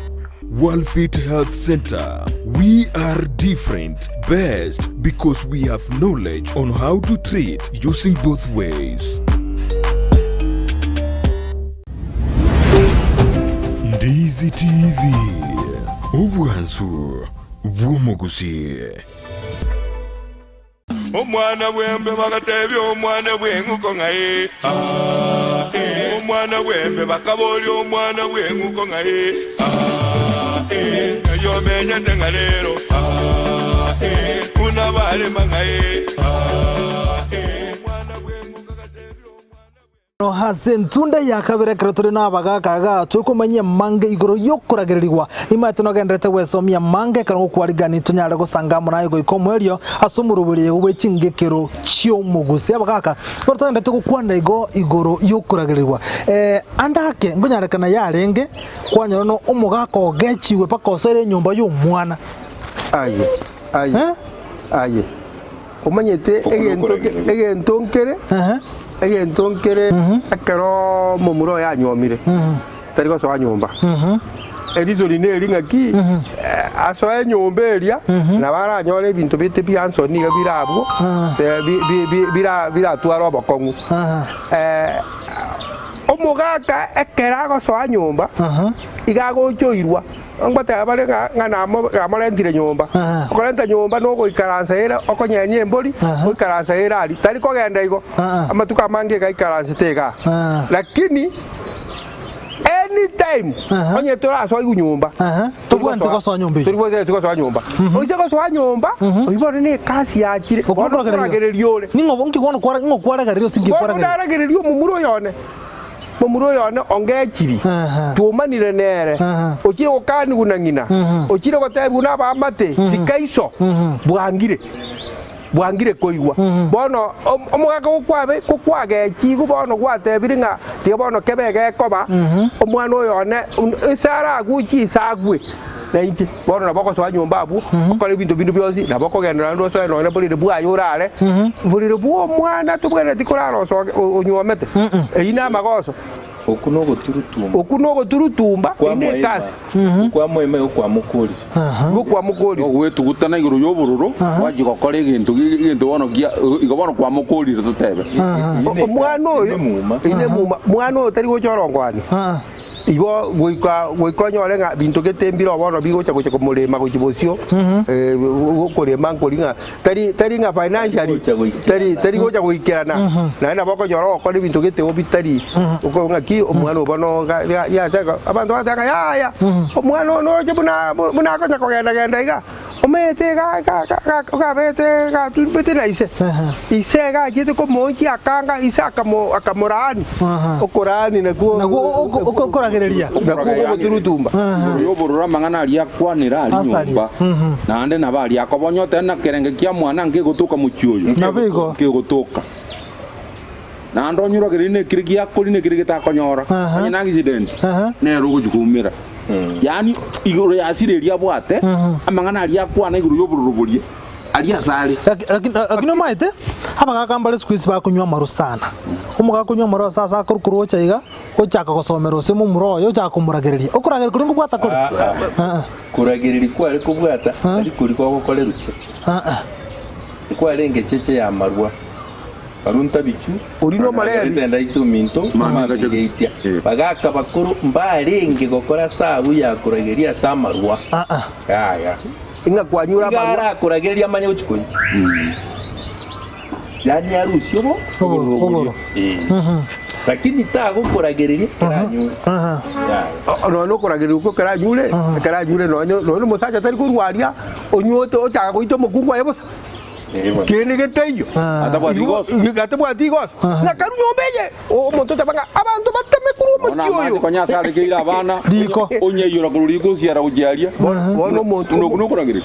Worldfit Health Center, we are different, best because we have knowledge on how to treat using both ways. Ndizi TV, obwansu bw'omogusii. Omwana bw'embe bagatebia omwana bw'eng'uko ng'a ee, aa, ee. Omwana bw'embe bakaboria omwana bw'eng'uko ng'a ee, aa, ee. Ng'ai omenyete ng'a rero, aa, ee. Buna barema ng'a ee, aa, ee. Omwana bw'eng'uko agatebia omwana bw'eng'uko. Ase entunda ya kabere ekero tore nabagaaka iga tokomanyia amange igoro y'okoragererigwa. Nimanyete nogendererete gwesomia amange ekero ngokwarigani tonyare gosanga amo naye goika omoerio ase omoroberio bwe chingekero chi'omogusi. Abagaaka ekero togendererete gokwana igo igoro y'okoragererigwa eh, ande ake nkonyarekana yarenge kwanyora no omogaka ogechigwe mpaka osoire enyomba y'omwana. Aye, aye, Eh? aye. Omanyete Okwo egento nokoragererigwa. egento nkere, Ehe. egento nkere ekero momura oye anywomire, tari gosoa nyomba. Erisori neri ng'aki, Asoe enyomba eria, nabo aranyore ebinto bite bia nsoni iga bire abwo, biratware obokong'u. Omogaka ekero agosoa nyomba, iga agocha oirwa, ngoteba bare ng'a ng'a namorentire nyomba. Okorenta nyomba nogoikaransa ere okonyenya embori, oikaransa ere aria, tari kogenda igo, amatuko amange iga aikaransete igaa. Lakini. Anytime onye torasoigwe nyomba Tobwenerete gosoa nyomba eyio. Tobwenerete gosoa nyomba. Oise gosoa nyomba, oyio bono ne ekasi yachire. Bono okoragereria ore. Ning'o nki bono kwara ng'o kwaragereria ase nki Bono kwaragereria? naragereria omomura oyo one, momura oyo one ongechiri, twomanire nere, ochire gokanigwa na ng'ina, ochire gotebigwa na abaamate, sika iso, bwangire. Bwangire koigwa. Bono omogaka gokwabe kokwagechigwe bono gwatebire ng'a tiga bono kebe gekoba, omwana oyo one ase aragwe chinsa agwe na inche. Bono nabo ogosoa nyomba abwo, okore ebinto binde bionsi, nabo okogenda naende osoe nonya borere bwaye orare, borere bwa omwana tobwenereti korara osoke onyuomete. Eyio namagoso. Okwo nogoturutumba. Okwo nogoturutumba, eyio nekasi. Okwamoima igo kwamokorire. Igo kwamokorire. Ogwetugutana igoro y'obororo, gwachia gokora egento egento bono gia igo bono kwamokorire totebe. Omwana oyo ine muma, mwana oyo tari gocha orongoani. Igo goika goika onyore ng'a binto gete mbire bono bigocha gocha komorema gochia bosio, okorema nkori ng'a Tari, tari ng'a financially, tari, tari gocha goikerana, naende nabo okonyora ogokora ebinto gete obi tari oko ng'aki omwana oyo bono ga- ga- yachaka abanto bagoteba ng'a yaya, omwana oyo noroche buna buna akonya kogenda genda iga, omanyete iga iga iga iga abete iga atumbete na ise, ise iga achiete komoonchia akanga ise akamo akamorani, okorani nakwo Nakwo oko- oko- okoragereria. nakwo ogoturutumba. Igoro y'obororo amang'ana aria akwanire aria Asaria. nyomba, naende nabo aria akobonya otebe na kerenge kia mwana nkegotoka mochie oyo, Nabo igo. nkegotoka. Naende onyuragererie nekere giakori nekere getakonyora, Aha. onye na accident, Aha. nere ogochia koumera. Yaani igoro y'asira eria abwate, amang'ana aria akwana igoro y'obororo boria, aria asare. Lakini omaete, abagaka mbare siku hizi bakonywa amaru sana. Omogaka onywa amaru ase ase akorwa korwa ocha iga, ochaka gosomera ose momura oye, ochaka komoragereria. Okoragereria koria nkobwata kore? Aa, koragereria kware kobwata tari koria kogokorerwa cheche. Nkwarenge cheche y'amarwa, barwa ntabichu, Oria nomoreri. Nagerete ndaite ominto, amabigeitia. Bagaka bakoro mbarenge gokora sabu ya korageria ase amarwa. Yaya. Ing'a kwanyure Iga amarwa. arakoragereria amanye gochia konywa. Yaani arusie obo Oboro, oboro. Eh. Lakini tagokoragereria ekero anyure. Yaya. Nonya nokoragereria okwo ekero anyure, ekero anyure nonya nonya omosacha tari korwa aria, onywe ochaka goita omokungu aye bosa. Kende getaiyo. Atabwati igoso. Atabwati igoso. Ng'a karue nyomba eye, omonto oteba ng'a abanto bateme korwa Bono omochie amache oyo. konya ase arekeire abana, Riko. onyeyora korwa riko osiara gochia aria. Bono omonto Buna okwo nokoragereria.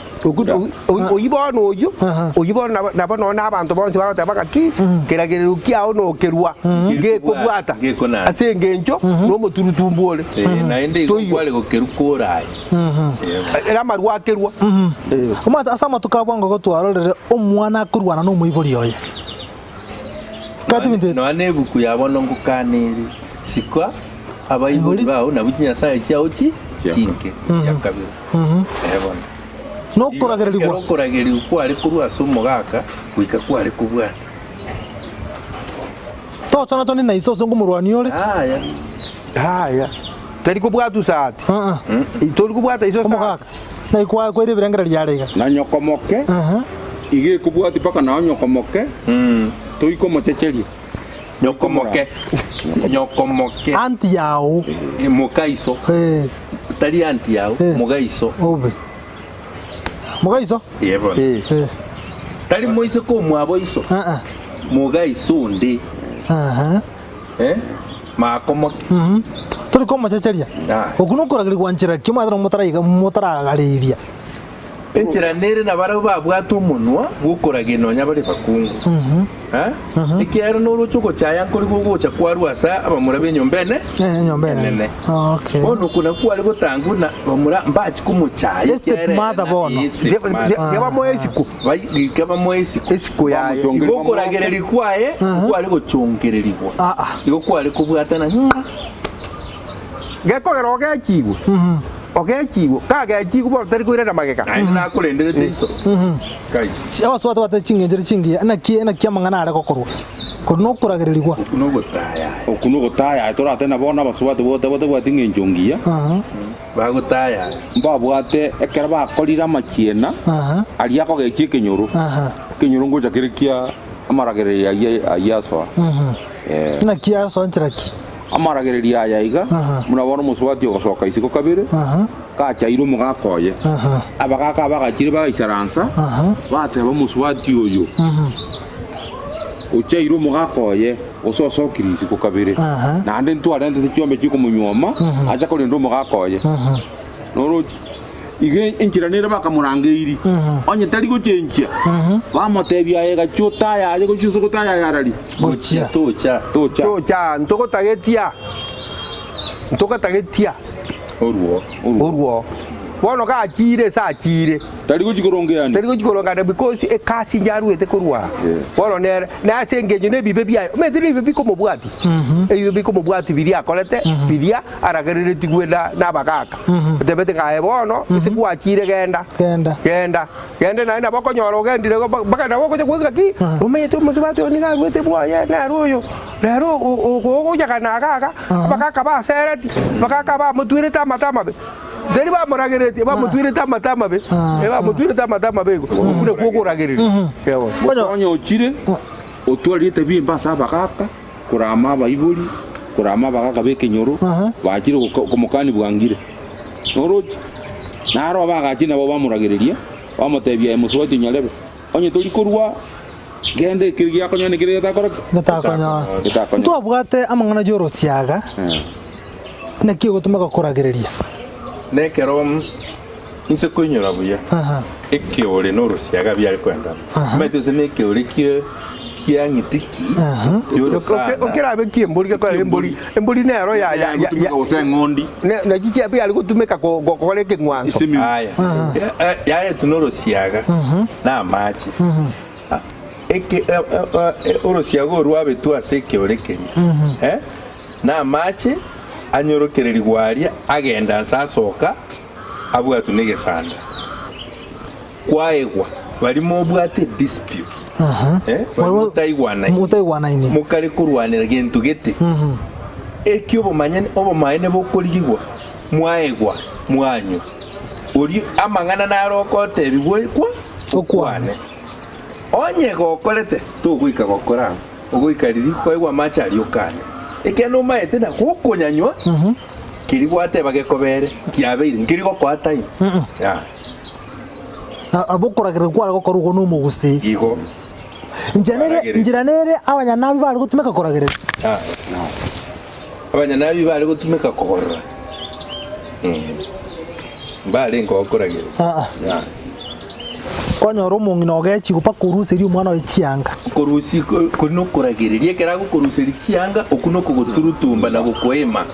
Oyio bono oyio, oyio bono nabo nabo nonya na abanto bonsi bagoteba ng'a ki, keragererio kiao nokerua, gekobwata Gekonancha. ase engencho nomoturutumbu ore. Eh, naende igo Toiyo. kware gokerwa koraye. Ere amarwa akerwa. Omanyete ase amatuko a bwango igo twarorire omwana akorwana na omoibori oye. Kati ebinto ebi. Nonya na ebuku ya bono ngokana ere, Sika abaibori bao nabwo chinyasae chiao chi chinke chia kabere. Ee bono. Nokoragererigwa. Ekero okoragererigwa kware korwa ase omogaka goika kware kobwata. Tochana-chani na iso ase ngomorwania ore. Yaya. Yaya. Tari kobwata usati. Tori kobwata iso sati. Omogaka. Naki kwa kwaire ebirengererio are iga. Na nyoko moke, iga ekobwati mpaka nao nyoko moke, toikomochecheria. Nyoko moke. Nyoko moke. Anti yao. Moka iso. Eh. Tari anti yao, Eh. moga iso. Obe. Moga iso. Ee bono. Eh. Tari moiseke omwabo iso. Ah ah. Moga iso onde. Aha. Eh? Makomoke. Mhm. Tori komochecheria. Ah. Okwo nokorageria nchera ki omanyete motaraiga motaragareiria. Enchera nere nabarabwo babwate omonwa bw'okorageria nonya bare bakungu. Ekiagera noroche ogochaya nkori gogocha kwarua ase abamura b'enyomba ene Enyomba enene. enene. Okay. Bono oko nakwo kware gotangwa buna bamura mbachie komochaya Ye ekiagera ere stepmother na- bono. ye stepmother. Yabamoa esiko. Bai- Goika bamoe esiko. Esiko yaye. Bamochongeria Igo okoragereria kwaye kware gochongererigwa. Ah, ah. Igo kware kobwatana ng'a Gekogera ogechigwe. Ogechigwe, kagechigwe bono tari koirana magega. Naende nakorenderete iso. Kai. Abasubati babwate ching'enchero chingiya, naki naki amang'ana are gokorwa? Korwa nokoragererigwa. Okwo nogotayaya. Okwo nogotayaya torate na bono abasubati bote batabwati ng'encho ngiya. Bagotayaya. Mbabwate ekero bakorire amachiena aria akogechia ekenyoro. Ekenyoro ngocha kere kia amaragererio ayio ayio asoa. Eh. Naki asoa nchera ki? Amaragererio aya iga, buna bono omosubati ogosoka isiko kabere, gachaire omogaka oye. Abagaka abagachire bagaisaransa, bateba omosubati oyo ochaire omogaka oye, gose osokire isiko kabere, naende ntwarentete chiombe chikomonyuoma, acha korenda omogaka oye. Noroche? Igo enchera nere bakamorangeiri, onye tari gochenchia, bamotebia, Aye gachia otayaye gochia ase ogotayaya arari. Gochia. Tocha. Tocha. Tocha, ntogotagetia, ntogotagetia Orwo. orwo. Bono gachire ase achire. Tari gochia korongeania. Tari gochia korongana because ekasi inche aruete korwa aa. Bono nere, na ase engencho na ebibe biaye, omanyete na ebibe bikomobwatia, ebibe bikomobwatia biria akorete, biria aragereretigwe na na abagaka. Otebete ng'a aye bono, ase gwachire genda, Genda. genda, genda naende nabo okonyora ogendire igo mpaka nabo ogocha koigwa ng'aki, omanyete omosubati oyo nigo aruete bwoye, nere oyo, rero ogochakana iga iga, abagaka basereti, abagaka bamotwerete amato amabe. Teri bamorageretie, bamotwerete amato amabe, eh, bamotwerete amato amabe igo, okwo nakwo okoragereria. Eeh. Gose onye ochire, otwarire etabia embe ase abagaaka, korama abaibori, korama abagaaka b'ekenyoro, bachire goka- komokania bwangire. Noroche? Naro abagachi nabo bamoragereria, bamotebia, Aye mosubati onyarebe, onye tori korwa, genda ekeri giakonyora na ekeri getakora ki? Getakonyora. Getakonyora. Ntwabwate amang'ana y'orosiaga, naki ogotumeka koragereria. Nekero inse koinyora buya, ekeore na orosiaga biare koenda amo. Omanyete gose nekeore kie kia ng'iti ki ki'orosana. Okerabe ki embori gekora embori, embori nero ya ya ya Gotumeka gose eng'ondi. ne naki chia biare gotumeka ko gokora ekeng'wanso. Ase emeuko. Aya, yaretwa na orosiaga na amache. Eke orosiaga oru rwabetwe ase ekeore keria, eh, na amache anyorokererigwe aria, agenda nse asoka abwatwe negesanda. Kwaegwa baria mobwate dispute, eh, baria motaigwanaini, Motaigwanaini. mokare korwanera gento gete, eki obomanyene obomaene bokorigigwa, mwaegwa mwanywa. Oria amang'ana naro okotebigwa kwa okwane. Onye gokorete, togoika gokora amo, ogoika riria koegwa amache aria okane. Ekiagera nomaete na gokonyanywa, keria gwateba gekobere, kiabeire, nkeri gokoa time. Yeah. Na abwo okoragerera kware gokorwa igo nomogusii. Igo. Inchera nere, Kwaragereria. inchera nere abanyanabi bare gotumeka koragereria. Ah. Abanyanabi bare gotumeka kogorora. Mbarenge gokoragereria. Aa. Yeah. Kwanyora omong'ina ogechigwa mpaka oruserie omwana oye chianga. Korusia kori nokoragereria, ekero agokoruseria chianga, okwo nokogoturutumba na gokoema.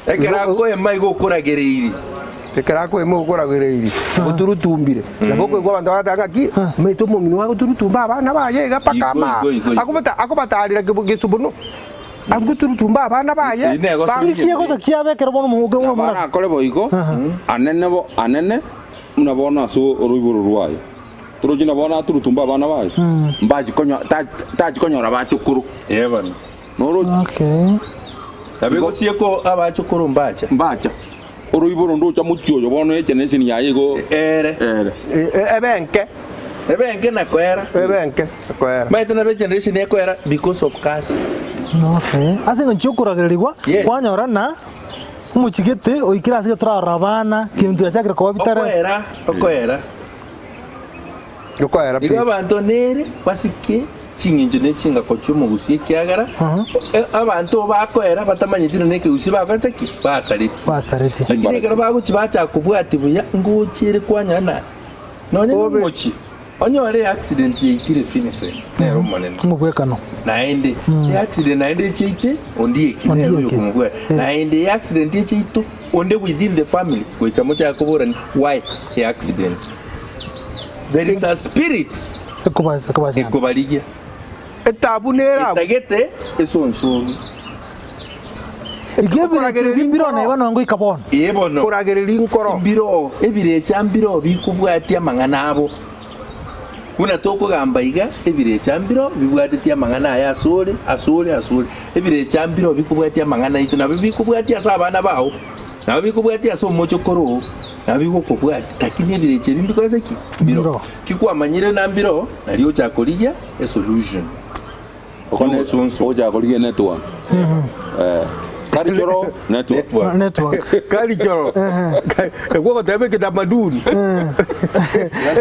Ekero akoema igo okoragereirie. Ekero akoema okoragereirie, ogoturutumbire. Nabo okoigwa abanto bagoteba ng'aki, omanyete omong'ina oyo agoturutumba abana baye iga mpaka Igo, ama igo, igo, igo. akobata akobatarera kebo gesubono, agoturutumba abana baye, Eyio ba- negosoria Niki egocha kiaba ekero bono omogoke Nabo bw'omorake? arakore boigo, anene bo anene, buna bono ase oroiboro rwaye. Torochi na bono aturutumbe abana baye, mbachi konyo ta tachi konyora abachukuru. Ee bono. Norochi? Okay. Nabo egosieka abachukuru mbacha. Mbacha. Oroiboro ndocha mochie oyo bono egeneration yaye igo Ere. ere. Ebe enke. Ebe enke na koera. Ebe enke na koera. Omanyete nabo egeneration ekoera because of curses. Okay. Ase eng'encho y'okoragererigwa, Yes. kwanyora na omochigete oikire ase getorarora abana, kento yachakire koba bitare. Okoera, okoera. Okoera pi. Igo abanto nere basike ching'encho ne chingako chi'omogusi, ekiagera abanto bakoera batamanyeti nonya ekegusii bakorete ki? Basareti. Basareti. Lakini ekero bagochia bachaka kobwatia buya, ngochia kwanyora na nonya Obe. nomochie onyore eaccident yaitire Vincent nere omonene. Omogwekano. Naende eaccident naende echiaite ondieki nere Ondieki. oyokomobua. Eh. Naende eaccident echiaito onde within the family goika mochake koborania why eaccident. There is a spirit Ekobasa ekobasa. ekobarigia Etabu nere abwo. etagete esonsoru. Igo ebirecha ebi mbireo neba nonya ngoika bono. Ee bono. Koragereria nkoro. Mbireo, ebirecha mbireo bikobwatia amang'ana abo. Buna tokogamba iga, ebirecha mbireo bibwatetie amang'ana aya asore, asore, asore. Ebirecha mbireo bikobwatia amang'ana aito, nabio bikobwatia ase abana bao, nabio bikobwatia ase omochokoro oo, nabio bigokobwatia. Lakini ebirecha ebi mbikorete ki? Mbireo. Ki kwamanyire na mbireo, nario ochaka korigia esolution. Okone ocha korigia network. Eh, cultural network. Network. Cultural. Ekwo ogoteba ekitamaduni.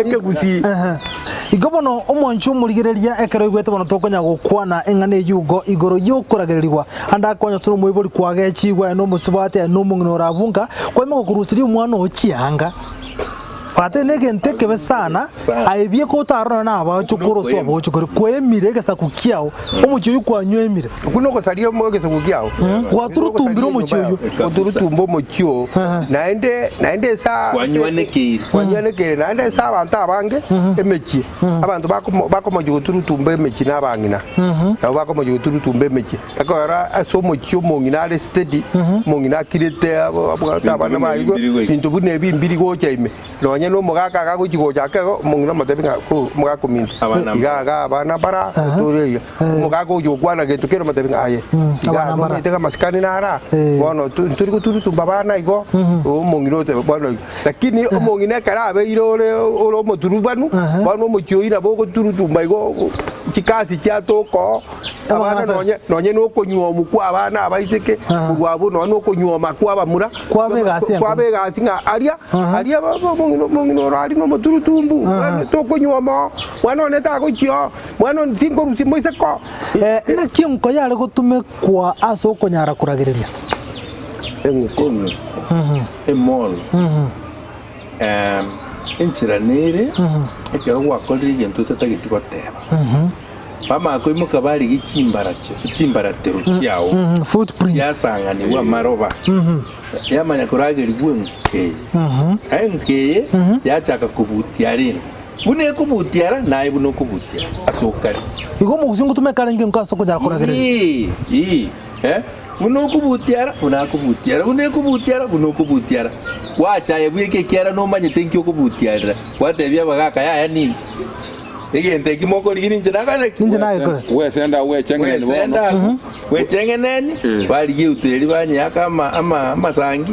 Ekegusii. Igo bono omwanchi omorigereria ekero oigwete bono tokonya gokwana eng'ana eyio igo igoro y'okoragererigwa ande akonya ase omoibori kwagechigwe aye nomosubati aye nomong'ina orabunga kwaima gokoruseria omwana oo chianga. Gati negento ekebe sana, aye bieka otarorane nabaochokoro ase obochokori, kwemire egesaku kiao, omochie oyio kwanyuemire. Okwo nogosaria egesaku kiao. Gwaturutumbire omochie oyio. Goturutumba omochie oo, naende naende ase ase Kwanyuanekeire. kwanyuanekeire, naende ase abanto abange emechie, abanto bakomo bakomochia goturutumba emechie na abang'ina, nabo bakomochia goturutumba emechie. Ekogera ase omochie omong'ina are steady, omong'ina akirete abwate abana baye igo, binto buna ebi mbiri gocha ime. Nonye na omogaka iga agochi gocha ake igo, omong'ina omotebi ng'a ko omogaka ominto, iga iga abana mbara otore iga. Omogaka ogochi gokwana gento kende omotebi ng'a aye, iga Abana mbara. nomanyete ng'a amasikani naro aa, bono to ntori goturutumba abana igo, omong'ina oteba bono igo. Lakini omong'ina ekero abeire ore ore omoturubanu, bono omochie oyio nabo ogoturutumba igo chikasi chiatoka oo. Abana nonye nonye nokonyuomwa kw'abana abaiseke, korwa abwo nonye nokonyuoma kw'abamura, Kwaba egasi enkong'u. kwaba egasi ng'a aria aria omong'ina omong'ina oro aria nomoturutumbu, tokonyuoma oo, mwana one tagochia oo, mwana one tinkorusia moiseke oo. Naki enguko yare gotumekwa ase okonyara koragereria? Eng'uko. Eng'uko, emolo, enchera nere ekero gwakorire egento otatageti goteba. Bamanya koimoka barigie chimbaratero chiao chiasang'anigwe amaroba, yamanya koragerigwa eng'uko eye. Na eng'uko eye yachaka kobutiara ende. Buna ekobutiara, naye buna okobutiara ase okare. Igo omogusi ngotumeka arenge eng'uko ase okonyara koragereria. Ii, ii, eh, buna okobutiara, buna akobutiara, buna ekobutiara, buna okobutiara. Gwacha aye bweka ekiagera nomanyete inki okobutiarera, gwatebia abagaka yaya ninki. Egento eki mokorigia ninche nakore ki? Ninche nagekore. Gwesenda gwecheng'eneni bono. Gwesenda agwo, gwecheng'eneni, barigia euto eria banyeaka ama- ama- amasangi,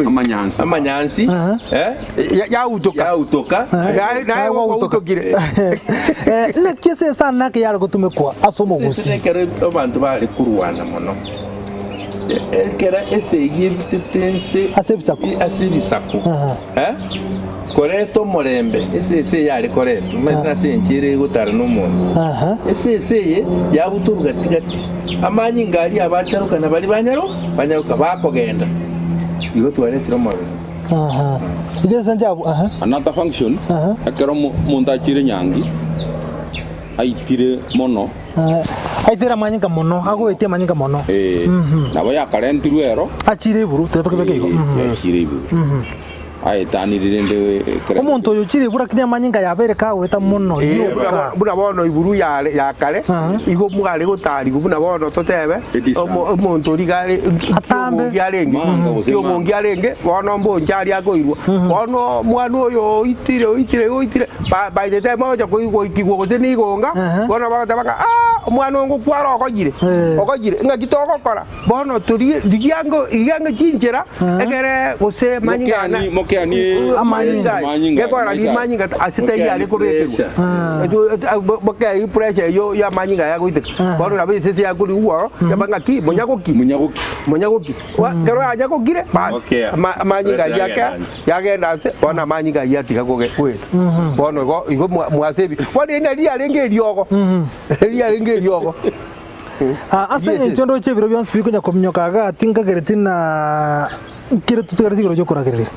Amanyansi. amanyansi, eh, Yautoka. yautoka. Naye naye gwautokire. Eh, naki ase esani nake yare gotumekwa ase Ase omogusi. ekero abanto bare korwana mono, ekero esegi ebitete ense Ase ebisaku. ase ebisaku. Eh, koreta omorembe, esese eye yare koretwa, omanyete nase enchera egotara nomonto. Aha. Esese eye yabutorwa gati-gati, amanyinga aria abacharoka na baria banyaro banyaroka bakogenda. Igo twaretire omorembe. Aha. Igo ense nchabu, aha. Another function, Aha. ekero omo- omonto achire nyangi, aitire mono, Aitire amanyinga mono, agoetie amanyinga mono. Eh, nabo yakarentirwe ero. Achire iburu, tiga tokebeke igo. Eh, yachire iburu. Aetanire rende ekero. Omonto oyo ochire iburu lakini amanyinga yabeire kagoeta mono Eh, rioka. buna buna bono iburu yare ya kare, igo mware gotarigwa buna bono totebe, Edistance. omo- omonto oria iga are Atambe. kiomongi arenge, Manga gose kiomongi arenge, bono mbonche aria akoirwa. Bono omwana oyo oitire oitire oitire, Ba- by the time ogocha koi- goikigwa gose nigonga, Aha. bono bagoteba ng'a ah, omwana oo ngokwara okoyire, Eh. okoyire, ng'aki togokora? Bono torie rigia ango rigia ange chinchera, ekere gose manyinga Mokeani- na- mokeani- Amanyinga. Amanyinga, gekogera maisha. rimanyinga ase taiyo Mokeani are kobekerwa. pressure. Etu- etu- ah, bo- bokei pressure eywo ya amanyinga aya agoiteka. Bono nabo esese yakorigwa oro, yaba ng'aki monyagoki. Monyagoki. Monyagoki. Wa- Ekero yanyagokire, basi, Okea. ama- amanyinga Pressure ayio ake yagenda nse. yagenda nse, bono amanyinga ayio atiga koge- goeta. Bono igo igo mwa- mwase ebi. Bono eri nari riarenge eriogo, riarenge eriogo. Ah, ase eng'encho ndoche ebiro bionsi bikonya kominyoka iga tinkagereti na nkere totigareti igoro y'okoragereria.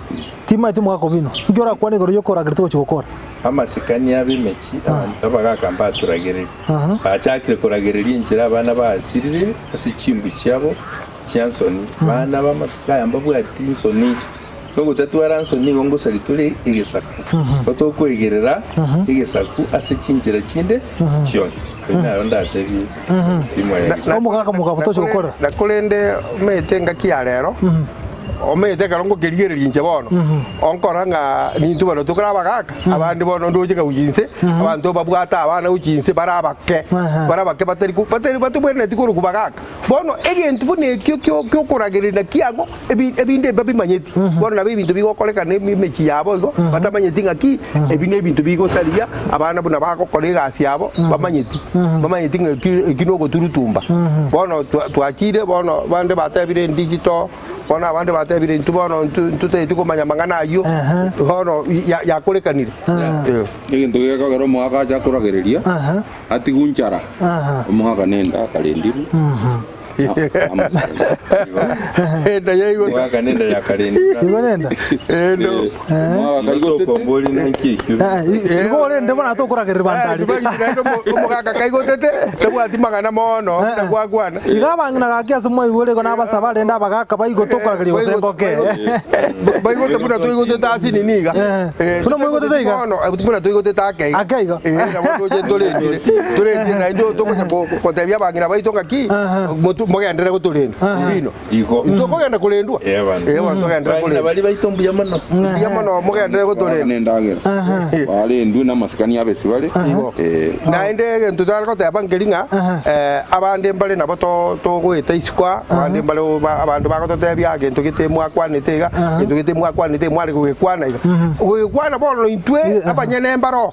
Timaeti omogaka obino, inki orakwane igoro y'okoragereria togochia gokora? Amasikani ab'emechie, abanto abagaaka mbaturagereria. Bachakire koragereria enchera abana basirire ase chimbu chiabo chia nsoni. Abana b'amatuko aya mbabwati nsoni. Nogotatwara nsoni nigo ngosaria tore egesaku, ko tokoigerera egesaku ase chinchera chinde chionsi. Ayio naro ndatebie Simo ya Elisha. Omogaka omogabo tochi gokorera. Na korende omanyete engaki ya rero, omanyete ekero ngokerigereria inche bono, onkora ng'a nintwe bano tokore abagaka, abande bono ndoche ng'a gochia inse, abanto babwate abana gochia inse bare abake, bare abake batari ko batari batobwenereti korokwa bagaka. Bono egento buna ekio kio kiokoragereria na kiang'o, ebi ebinde mbabimanyeti. Bono nabo ebinto bigokorekana emi emechie yabo igo, batamanyeti ng'aki, ebi nebinto bigosaria abana buna bagokora egasi yabo, bamanyeti, bamanyeti ng'a eki eki nogoturutumba. Bono twa twachire bono bande batebire digital, bono abande batebire intwe bono intwe ntotageti komanya amang'ana ayio, bono ya yakorekanire. Eh. Egento gekogera omogaka acha koragereria. Atigwe nchara, omogaka nenda akarendirwe Enda yaigota. Omogaka nenda yakarendirwe. Igo nenda. Endo. Omogaka aigotete. Tokombori naki ekio. Eh, igo orende bono tokoragerera banto aria. Omogaka kaigotete tabwati magana mono buna gwakwana. Igo abang'ina gaki ase mwaigure igo nabasaba rende abagaka baigote okorageria gose ngoke. Baigote buna toigotete ase nini iga. Eh, buna moigotete iga? Bono buna toigotete ake iga. Ake igo. Eh, nabo toche torendire. Torendire naende togocha gotebia abang'ina baito ng'aki motu mogenderere gotorenda. Bino. Igo. Tokogenda korendwa. Eh, bono. Eh, bono togenderere Abang'ina korendwa. baria baito mbuya mono. Mbuya mono mogenderere gotorenda. Nendagera. Barendwe namasikani abesi bare. Igo. Eh. Naende egento tare goteba nkeri ng'a eh, abande mbare nabo to- togoeta isiko aa, abande mbare ba- abanto bagototebia gento gete mwakwanete iga, gento gete mwakwanete mware gogekwana iga. Gogekwana bono intwe abanyene mbaro,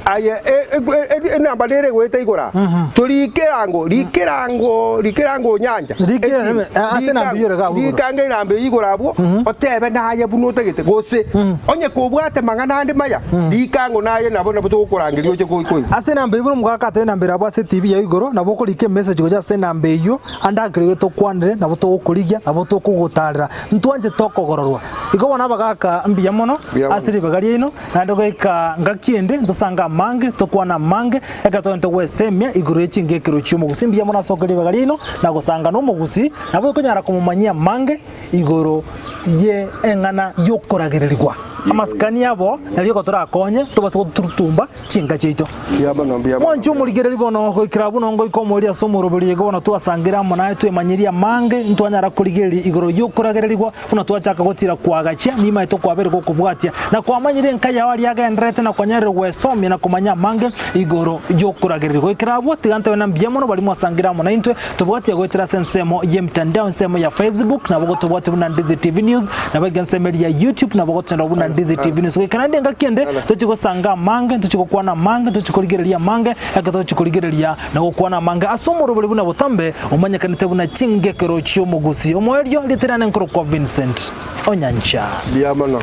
aye e- e- e- enamba nere egoeta igoro aa, torikerango rikerango rikerango nyancha. Rike- Eki- ase enamba eyio ere iga abwo igoro. Rikanga enamba eyio igoro abwo, otebe naye buna otagete, gose onye kobwate mang'ana ande maya, rika ang'o naye nabo nabo togokorangeria oche koigwa. Ase enamba eyio buna omogaka atebe enamba ere abwo ase etibi ya igoro, nabo okorika emessage gocha ase enamba eyio, ande akero igo tokwanere, nabo togokorigia, nabo tokogotarera, ntwanchete okogororwa. Igo bono abagaka mbuya mono Mbuya mono. ase ribaga riaino, naende goika ngaki ende ntosange amange, tokwane amange, ekero togende gwesemia igoro ye chingekero chi'omogusii. Mbuya mono ase okoria ribaga riaino, na gosanga nomogusii, nabo okonyara komomanyia amange igoro ye eng'ana y'okoragererigwa. Amasikani abo nario igo torakonye tobase goturutumba chinka chiaito. Mbuya mono, mbuya mono. Mwanche omorigereria bono goikera abwo nongoika omoerio ase omoroberio igo bono twasangire amo naye twemanyerie amange ntwanyara korigereria igoro y'okoragererigwa buna twachaka gotira koagachia nimaete okwabere gokobwatia na kwamanyire enka yao aria agendererete na kwanyarire gwesomia na komanya amange igoro y'okoragererigwa goikera abwo tiga ntobe na mbuya mono baria mwasangire amo naintwe Tobwatie goetera ase ensemo y'emitandao, ensemo ya Facebook, nabo gotobwatia buna Ndizi TV News, nabo iga ensemo eria ya YouTube, nabo gotenda buna Ndizi TV News. Goika naende engaki ende, tochie gosanga amange, ntochie gokwana amange, ntochie korigereria amange, ekero togochia korigereria na gokwana amange ase omorobori buna botambe, omanyekanete buna chingekero chi'omogusi. Omoerio, rieta riane nkorokwa Vincent Onyancha. Mbuya mono.